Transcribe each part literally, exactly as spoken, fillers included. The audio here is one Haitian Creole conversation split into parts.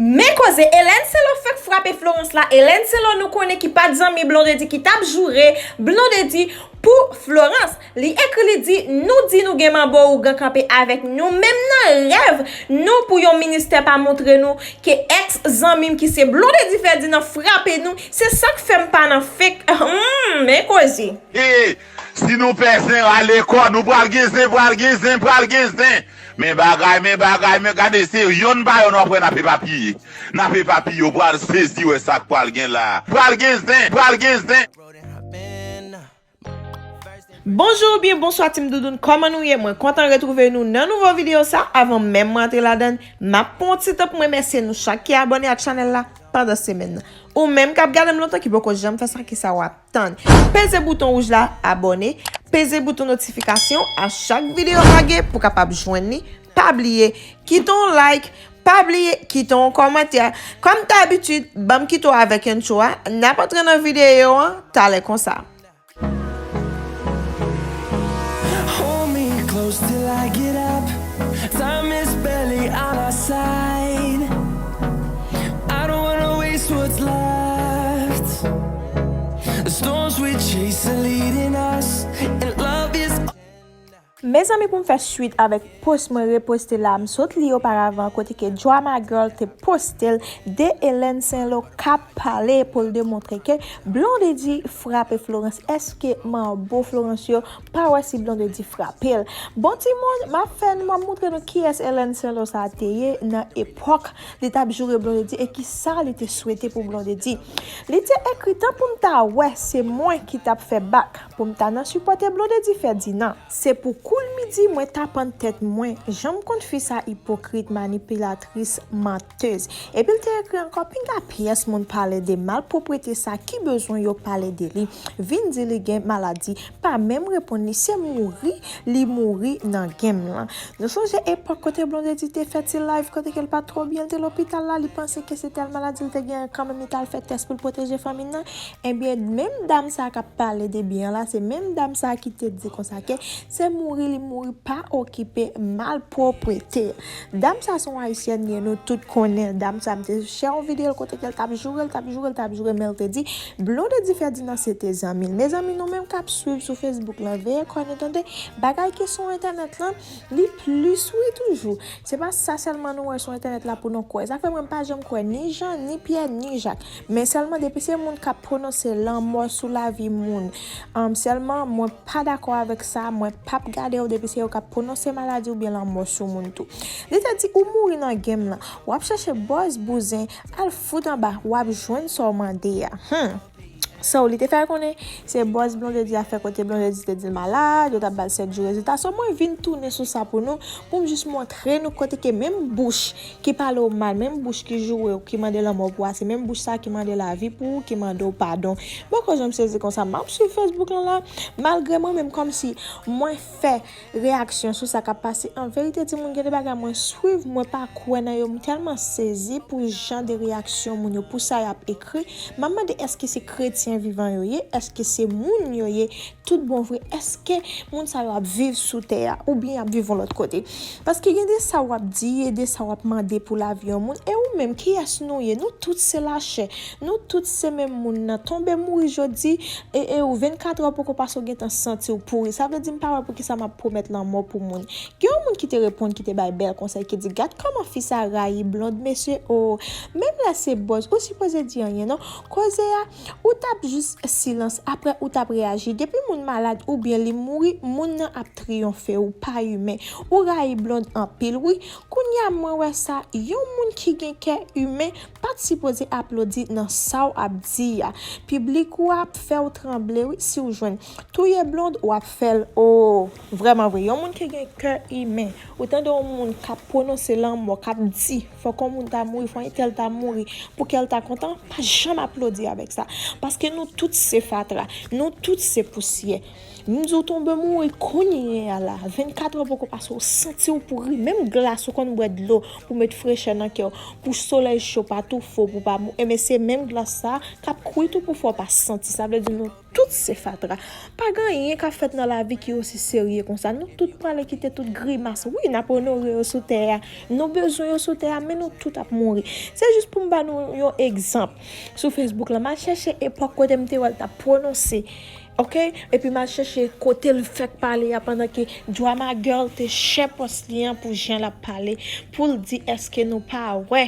Men koze, Hélène Saint-Laurent fèk frape Florence la. Hélène Saint-Laurent nou konnen ki pa t zanmi Blondedy, ki t ap joure Blondedy pou Florence. Li ekri, li di, nou di nou gen manbo ougan kanpe avèk nou, menm nan rèv nou pou yon ministè pa montre nou ke ex zanmi m ki se Blondedy Ferdinand frape nou. Se sa k fè m pa nan fake. Hmm, men koze. E si nou pè zen, rale kò nou, pral gen zen, pral gen zen, pral gen zen. Men bagay, men bagay, men gade, se yonn pa yonn w ap wè n ap epapiye. N ap epapiye, w pral sezi wè sa k pral gen la. Pral gen zen, pral gen zen. Bonjou oubyen bonswa Team Doudoune, kòman nou ye? Mwen kontan retwouve nou nan nouvo videyo sa. Avan menm mwen antre ladann, m ap pran yon ti tan pou m remèsye nou chak ki abòne ak chanèl la pandan semèn nan. Ou menm k ap gade m lontan ki poko janm fè sa, kisa w ap tann? Peze bouton wouj la, abòne, peze bouton notifikasyon a chak videyo m lage pou w kapab jwenn li. Pa bliye kite yon like, pa bliye kite yon kòmantè. Kòm dabitid, ban m kite w avèk entwo a. N ap antre nan videyo an talè konsa. Hold me close till I get up. Time is barely on our side. I don't wanna waste what's left. The storms we chase are leading us, and love is Mezanmi, pou m fè swit avèk post mwen reposte la, m sot li oparavan kote ke Drama Girl te poste l de Hélène Saint-Laurent k ap pale pou l demontre ke Blondedy frape Florence. Èske manbo Florence yo pa wè si Blondedy frape l? Bon timoun, m ap fè nou, m ap montre nou kiyès Hélène Saint-Laurent sa a te ye nan epòk li t ap joure Blondedy e kisa li te swete pou Blondedy. Li te ekri, tan pou m ta wè se mwen ki t ap fè bak, pou m ta nan sipòte Blondedy Ferdinand. Se pou koul midi mwen t ap ann tèt mwen, jan m konn fi sa ipokrit, manipilatris, mantèz. Epi l te ekri ankò, pinga pyès moun pale de malpwoprete sa, ki bezwen yo pale de li? Vin di li gen maladi, pa menm reponn li, se mouri li mouri nan game lan. Nou sonje epòk kote Blondedy te fè ti live kote ke l pa t twò byen, l te lopital la, li panse ke se tèl maladi l te genyen, kanmenm li t al fè tès pou l pwoteje fanmi l nan. Ebyen, menm dam sa k ap pale de byen an la, se menm dam sa ki te di konsa ke se mouri li mouri, pa okipe malpwoprete. Dam sa se yon ayisyèn li ye, nou tout konnen dam sa. M te share yon videyo l kote ke l t ap joure, l t ap joure, l t ap joure, men l te di Blondedy Ferdinand se te zanmi l. Mezanmi, nou menm k ap swiv sou Facebook lan, veye kò nou tande, bagay ki sou entènèt lan, li plis wi toujou. Se pa sa sèlman nou wè sou entènèt la pou nou kwè. Sa fè mwen m pa janm kwè ni Jan, ni Pyè, ni Jak. Men sèlman depi se moun k ap pwononse lanmò sou lavi moun, um, sèlman mwen pa dakò avèk sa, mwen p ap gade yo depi se yo k ap pwononse maladi oubyen lanmò sou moun tou. Li te di ou mouri nan game lan, w ap chèche buzz bouzen, al fout anba, w ap jwenn sa w mande a. Hmm. So, li te fè l konnen se buzz Blondedy a fè kote Blondedy te di l malad, yo t ap ba l sèt jou rezilta. So, mwen vin tounen sou sa pou nou, pou m jis montre nou kote ke menm bouch ki pale w mal, menm bouch ki joure w, ki mande lanmò pou w a, se menm bouch sa ki mande lavi pou ou, ki mande w padon. Poko janm sezi konsa. M ap swiv Facebook lan la, malgre mwen menm kòmsi mwen fè reyaksyon sou sa k ap pase. An verite, timoun, gen de bagay mwen swiv, mwen pa kwè nan yo. M tèlman sezi pou jan de reyaksyon moun yo, pou sa y ap ekri. M ap mande, èske se kretyen vivan yo ye? Èske se moun yo ye? Tout bon vre, èske moun sa yo ap viv sou tè a? Oubyen y ap viv yon lòt kote? Paske gen de sa w ap di e de sa w ap mande pou lavi yon moun. E ou menm, kiyès nou ye? Nou tout se lachè. Nou tout se menm moun nan. Tonbe mouri jodi, e, e ou vennkat è poko pase w gentan santi w pouri. Sa vle di m pa wè poukisa m ap pwomèt lanmò pou moun. Gen yon moun ki te reponn, ki te bay bèl konsèy, ki di, gad kòman fi sa rayi Blonde, mesye, o. Menm lè se buzz, ou sipoze di anyen, non. Koze a, ou t ap jis silans, aprè ou t ap reyaji. Depi moun malad oubyen li mouri, moun nan ap triyonfe, ou pa imen. Ou rayi Blonde anpil, wi. Kounye a mwen wè sa, yon moun ki gen kè imen pa t sipoze aplodi nan sa w ap di a. Piblik ou a ap fè w tranble, wi, si w jwenn. Touye Blonde, w ap fè l, o. Vrèman vre, yon moun ki gen kè imen, ou tande yon moun k ap pwononse lanmò, k ap di, fòk yon moun ta mouri, fòk entèl ta mouri, pou kè l ta kontan, pa janm aplodi avèk sa. Paske nou tout se fatra, nou tout se pousyè. M di w tonbe mouri kounye a la, vennkat è poko pase, w santi w pouri, menm glas ou konn bwè dlo pou met frechè nan kè w, pou solèy cho pa toufe w, pou w pa mou-, enben se menm glas sa k ap kwit ou pou fè w pa santi. Sa vle di nou Tout se fatra. Pa gen anyen k ap fèt nan lavi ki osi serye konsa. Nou tout prale kite tout grimas. Wi, n ap onore yo sou tè a. Nou bezwen yo sou tè a, men nou tout ap mouri. Se jis pou m ba nou yon egzanp. Sou Facebook la, m al chèche epòk kote m te wè l t ap pwononse. Oke? Epi m al chèche kote l fèk pale a pandan ke Drama Girl te chè pòs li an pou jan l ap pale, pou l di èske nou pa wè.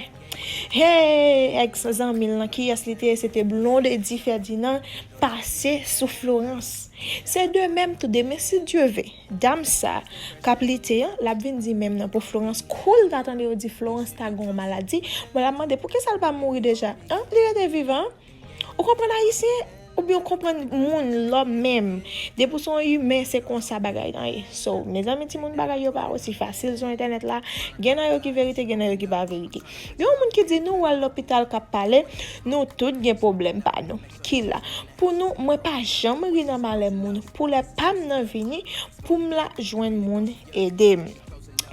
Hey, èks zanmi l lan, kiyès li te ye? Se te Blondedy Ferdinand, pase sou Florence. Se de menm tou de, men si Dye ve, dam sa k ap lite an, l ap vin di menm nan pou Florence. Kou l ta tande yo di Florence ta gen yon maladi, bon, l ap mande poukisa l pa mouri deja. An, li rete vivan. Ou konprann ayisyen? Oubyen ou konprann moun, lòm menm. Depi w se yon imen, se konsa bagay lan ye. So, mezanmi, timoun, bagay yo pa osi fasil sou entènèt la. Gen nan yo ki verite, gen nan yo ki pa verite. Gen yon moun ki di nou wè l lopital k ap pale, nou tout gen pwoblèm pa nou. Ki la? Pou nou, mwen pa janm ri nan malè moun. Pou lè pa m nan vini, pou m la jwenn moun ede m.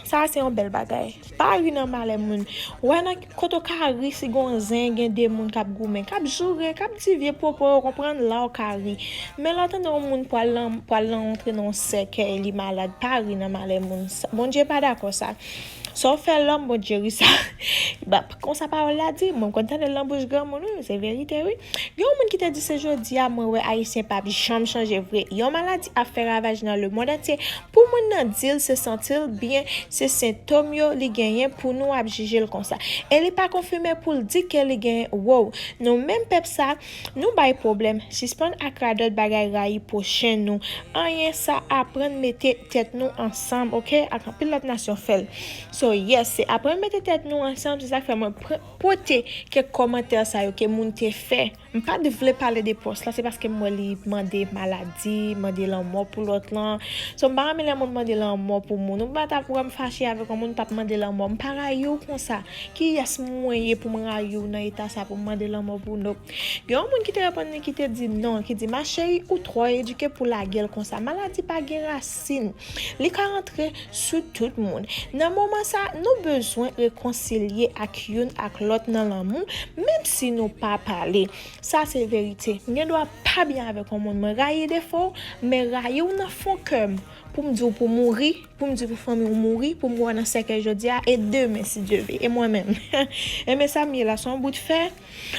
Sa se yon bèl bagay. Pa ri nan malè moun. Wè nan kote w ka ri si gon zen gen de moun k ap goumen, k ap joure, k ap di vye pwopo yo, konprann, la w ka ri. Men lè w tande yon moun pral nan, pral nan antre nan yon sèkèy, li malad, pa ri nan malè moun. Sa, Bondye pa dakò sa. Sa w fè lòm, Bondye ri sa. Ba, konsa pawòl la di, mwen m konn tande l nan bouch granmoun, wi, se verite, wi. Gen yon moun ki te di se jodi a mwen wè ayisyen p ap janm chanje vre. Yon maladi ap fè ravaj nan lemonn antye. Pou moun nan di l se santi l byen, se sentòm yo li genyen pou nou ap jije l konsa. E li pa konfime pou l di ke li genyen, wow. Nou menm pèp sa, nou bay pwoblèm. Sispann ak radòt bagay rayi pwochen nou. Anyen sa aprann mete tèt nou ansanm, oke? Ak anpil lòt nasyon fè l. So, yes, se aprann mete tèt nou ansanm, se sa k fè mwen pran pote kèk kòmantè sa yo ke moun te fè. M pa t vle pale de pòs la, se paske m wè li mande maladi, mande lanmò pou lòt lan. So, m pa renmen lè moun mande lanmò pou moun. Ou pa t ap wè m fache avèk yon moun, m p ap mande lanmò. M pa rayi w konsa. Kiyès mwen ye pou m rayi w nan eta sa, pou m mande lanmò pou nou? Gen yon moun ki te reponn li, ki te di non, ki di, ma chérie, ou twò edike pou lage l konsa. Maladi pa gen rasin. Li ka rantre sou tout moun. Nan moman sa, nou bezwen rekonsilye ak youn ak lòt nan lanmou, menm si nou pa pale. Sa se verite. M gen dwa pa byen avèk yon moun, mwen rayi defo w, men rayi w nan fon kè m, pou m di w pou mouri, pou m di pou fanmi w mouri, pou m wè w nan sèkèy jodi a, e demen, si Dye ve, e mwen menm. E men sa m ye la, se yon bout fè.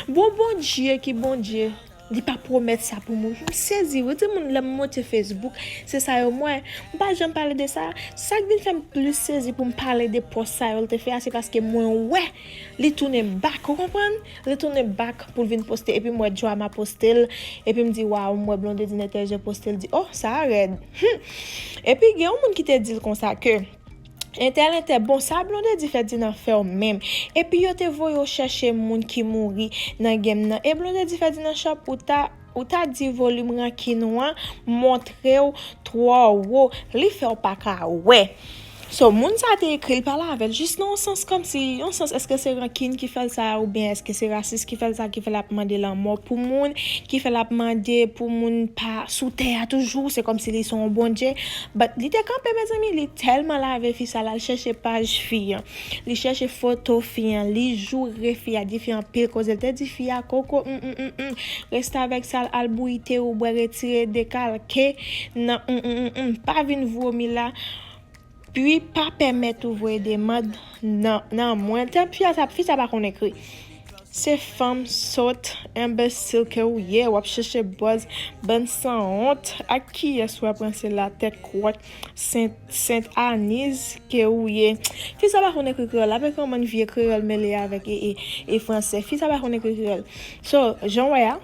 Bon, Bondye ki Bondye. Li pa pwomèt sa pou moun. M sezi, wi, timoun, lè m monte Facebook, se sa yo m wè. M pa janm pale de sa. Sa k vin fè m plis sezi pou m pale de pòs sa yo l te fè a, se paske mwen wè li tounen back, ou konprann? Li tounen back pou l vin poste, epi m wè Drama poste l, epi m di, waw, m wè Blondedy Neteje poste l, di, oh, sa a rèd. Hmm. Epi gen yon moun ki te di l konsa ke, entèl, entèl, bon, sa Blondedy Ferdinand fè w menm? Epi yo te voye w chèche moun ki mouri nan game nan. E Blondedy Ferdinand Shop, ou ta, ou ta di volim rankin ou an montre w twò wo. Li fè w pa ka wè. So, moun sa te ekri l, pale avè l, jis nan yon sans kòmsi, yon sans, èske se rankin ki fè l sa, oubyen èske se rasis ki fè l sa, ki fè l ap mande lanmò pou moun, ki fè l ap mande pou moun pa sou tè a toujou, se kòmsi li se yon Bondye. But li te kanpe, mezanmi, li tèlman lave fi sa, l al chèche paj fi an, li chèche foto fi an, li joure fi a, di fi a anpil koze, l te di fi a, koko, mm, mm, mm, mm, restavèk sal, al bouyi te ou bwè, retire dekalke nan, mm, mm, mm, mm, pa vin vomi la. Pi pa pèmèt ou voye demann nan, nan mwen. Tan fi a sa, fi sa pa konn ekri. Se fanm sòt, enbesil ke ou ye, w ap chèche buzz, bann sanwont, ak kiyès w ap ranse latèt kwòt, Sent, Sent Aniz ke ou ye. Fi sa pa konn ekri kreyòl, l ap ekri yon bann vye kreyòl mele avèk e, e, e fransè. Fi sa pa konn ekri kreyòl. So, jan w wè a,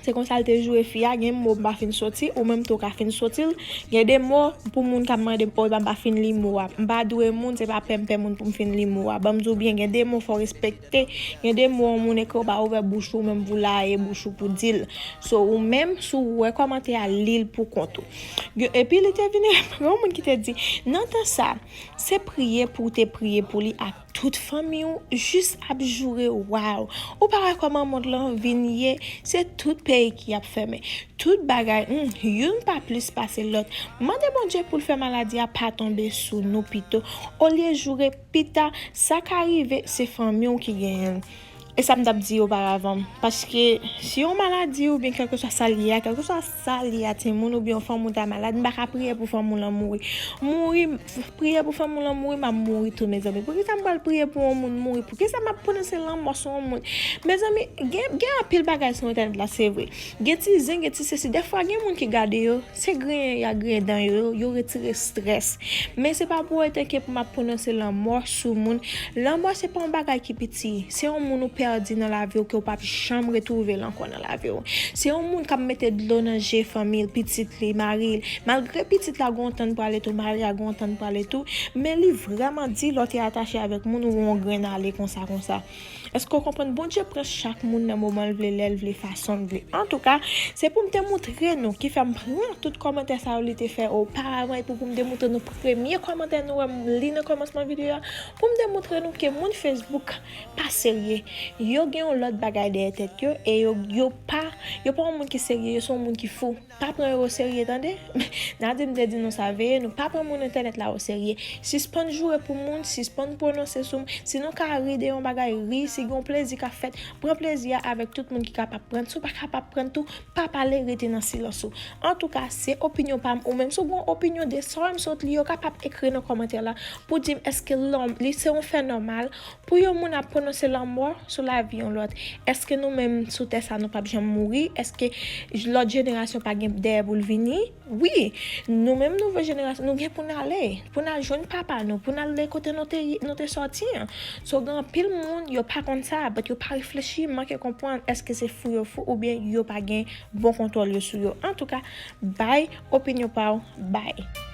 se konsa l te joure fi a, gen mo m pa fin soti, ou menm tou w ka fin soti l. Gen de mo pou moun k ap mande m, o, m pa fin li mo a. M pa dwe moun, se pa pè m pè moun pou m fin li mo a. Ban m di w byen, gen de mo fò w respekte. Gen de mo yon moun ekri, w pa ouvè bouch ou, menm pou lage bouch ou pou di l. So, ou menm, si w wè kòmantè a, li l pou kont ou. Gen, epi li te vin, gen yon moun ki te di, nan tan sa, se priye pou w te priye pou li ak tout fanmi w, jis ap joure, waw. Ou pa wè kòman mond lan vin ye, se tout peyi ki ap fèmen. Tout bagay, hmm, youn pa plis pase lòt. Mande Bondye pou l fè maladi a pa tonbe sou nou pito. Olye joure pita, sa ka rive, se fanmi w ki genyen l. Se sa m t ap di oparavan. Paske si yon maladi oubyen kèlkeswa sa l ye a, kèlkeswa sa l ye a, timoun oubyen yon fanm ou ta malad, m pa ka priye pou fanm ou lan mouri. Mouri, priye pou fanm ou lan mouri, m ap mouri tou, mezanmi. Poukisa m pral priye pou yon moun mouri? Poukisa m ap pwononse lanmò sou yon moun? Mezanmi, gen, gen anpil bagay sou entènèt la, se vre. Gen ti zen, gen ti sesi. Dèfwa, gen moun ki gade yo, se griyen y a griyen dan yo, yo retire estrès. Men se pa pou otan ke pou m ap pwononse lanmò sou moun. Lanmò se pa yon bagay ki piti. Se yon moun ou pèdi nan lavi w ke w p ap janm retwouve l ankò nan lavi w. Se yon moun k ap mete dlo nan je fanmi l, pitit li, mari l. Malgre pitit la gen yon tan l prale tou, mari a gen yon tan l prale tou, men li vrèman di lè w te atache avèk moun ou yon grenn ale konsa konsa. Èske w konprann? Bondye pran chak moun nan moman l vle, lè l vle, fason l vle. Antouka, se pou m te moutre nou, ki fè m pran tout kòmantè sa yo li te fè oparavan, epi pou m te moutre nou premye kòmantè nou wè m li nan kòmansman videyo a, pou m te moutre nou ke moun Facebook pa serye. Yo gen yon lòt bagay dèyè tèt yo, e yo, yo pa, yo pa yon moun ki serye, yo se yon moun ki fou. Pa pran yo oserye, tande. N a di m te di nou sa, veye nou, pa pran moun entènèt la oserye. Sispann joure pou moun, sispann pwononse sou moun. Si nou ka ri de yon bagay, ri. Si gen yon plezi k ap fèt, pran plezi a avèk tout moun ki kapab pran. Si w pa kapab pran tou, pa pale, rete nan silans ou. Antouka, se opinyon pa m. Ou menm si w gen yon opinyon de sa w wè m sot li, yo kapab ekri nan kòmantè la pou di m èske lanm, li se yon fè nòmal pou yon moun ap pwononse lanmò sou lavi yon lòt. Èske nou menm sou tè sa nou p ap janm mouri? Èske lòt jenerasyon pa gen dèyè pou l vini? Wi, nou menm nouvo jenerasyon, nou gen pou n ale, pou n al jwenn papa nou, pou n al kote nou te, nou te sòti an. So, gen anpil moun, yo pa konn sa, but yo pa reflechi, manke konprann èske se fou yo fou oubyen yo pa gen bon kontwòl yo sou yo. Antouka, bay opinyon pa w, bay.